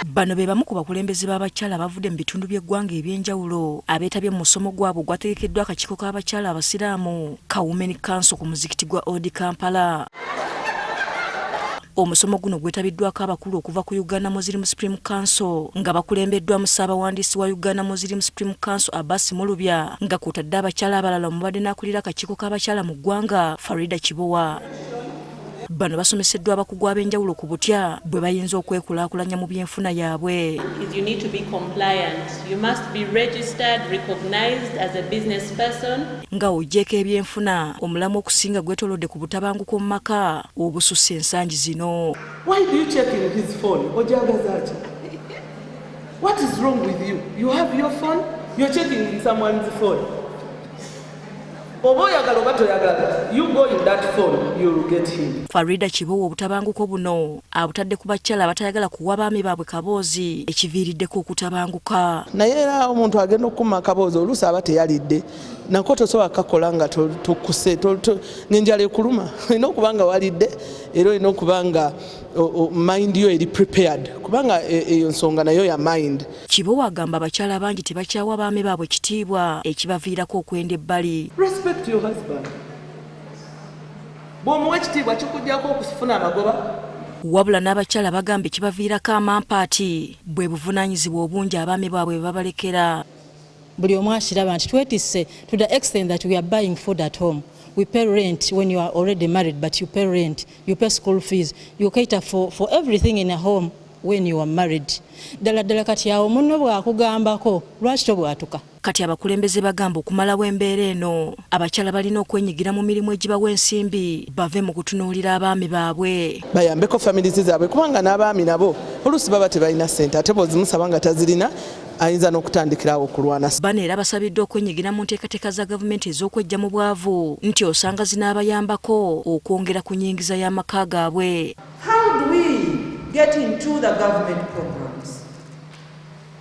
Bano be bamu ku bakulembeze b'abakyala abavudde mu bitundu by'eggwanga eby'enjawulo abeetabye mu musomo gwabwe ogwategekeddwa akakiiko k'abakyala abasiraamu ka Women Council ku muzikiti gwa Old Kampala. Omusomo guno gwetabiddwako abakulu okuva ku Uganda Muslim Supreme Council nga bakulembeddwamu ssaabawandiisi wa Uganda Muslim Supreme Council Abbas Mulubya nga kw'otadde abakyala abalala omubadde n'akulira akakiiko k'abakyala mu ggwanga Farida Kibowa. Bano basomeseddwa abakugu ab'enjawulo ku butya bwe bayinza okwekulaakulanya mu byenfuna yaabwe. Nga oggyeeko ebyenfuna, omulamwa okusinga gwetoolodde ku butabanguko mu maka obususse ensangi zino. Why do you check in his phone? Ojagaza ki? What is wrong with you? You have your phone, you're checking in someone's phone. Oba oyagala oba toyagala, you go in that phone, you'll get him. Farida Kibowa obutabanguko buno abutadde ku bakyala abatayagala kuwa baami baabwe kaboozi ekiviiriddeko okutabanguka. Naye era omuntu agenda okukuma akaboozi oluusi aba teyalidde nako tosobola kukakola nga tokuse ng'enjala ekuluma. Olina okuba nga walidde era olina okuba nga mind yo eri prepared kubanga eyo nsonga nayo ya mind. Kibowa agamba abakyala bangi tebakyawa baami baabwe kitiibwa ekibaviirako okwenda ebbali. Respect your husband. Bw'omuwa ekitiibwa kikuggyako okufuna amagoba. Wabula n'abakyala bagamba ekibaviirako amampaati bwe buvunaanyizibwa obungi abaami baabwe bwe babalekera. Buli omu akiraba nti twetisse to the extent that we are buying food at home. We pay rent when you are already married, but you pay rent, you pay school fees, you cater for everything in a home when you are married. Ddala ddala kati awo munno bw'akugambako lwaki tobwatuka? Kati abakulembeze bagamba okumalawo embeera eno abakyala balina okwenyigira mu mirimu egibawa ensimbi bave mu kutunuulira abaami baabwe. Bayambeko families zaabwe kubanga n'abaami nabo oluusi baba tebalina ssente ate bw'ozimusaba nga tazirina ayinza n'okutandikirawo okulwana. Bano era basabiddwa okwenyigira mu nteekateeka za gavumenti ez'okwejja mu bwavu nti osanga zinaabayambako okwongera ku nnyingiza y'amaka gaabwe. How do we get into the government programs?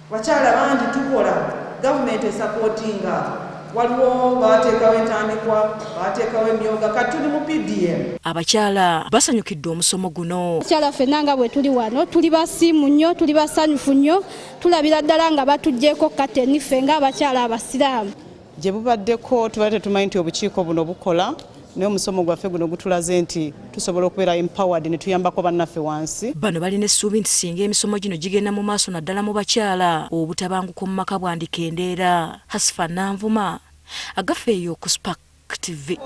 Bakyala bangi tukola, gavumenti esupportinga, waliwo bateekawo entandikwa, bateekawo emyoga, kati tuli mu PDM. Abakyala basanyukidde omusomo guno. Abakyala ffenna nga bwe tuli wano tuli basiimu nnyo, tuli basanyufu nnyo, tulabira ddala nga batuggyeko kateni ffe ng'abakyala abasiraamu. Gye bubaddeko tubadde tetumanyi nti obukiiko buno bukola, naye omusomo gwaffe guno gutulaze nti tusobola okubeera empowered ne tuyambako bannaffe wansi. Bano balina essuubi nti singa emisomo gino gigenda mu maaso naddala mu bakyala, obutabanguko mu maka bwandikendeera. Hasifa Nanvuma, Agafeeyo ku Spark TV.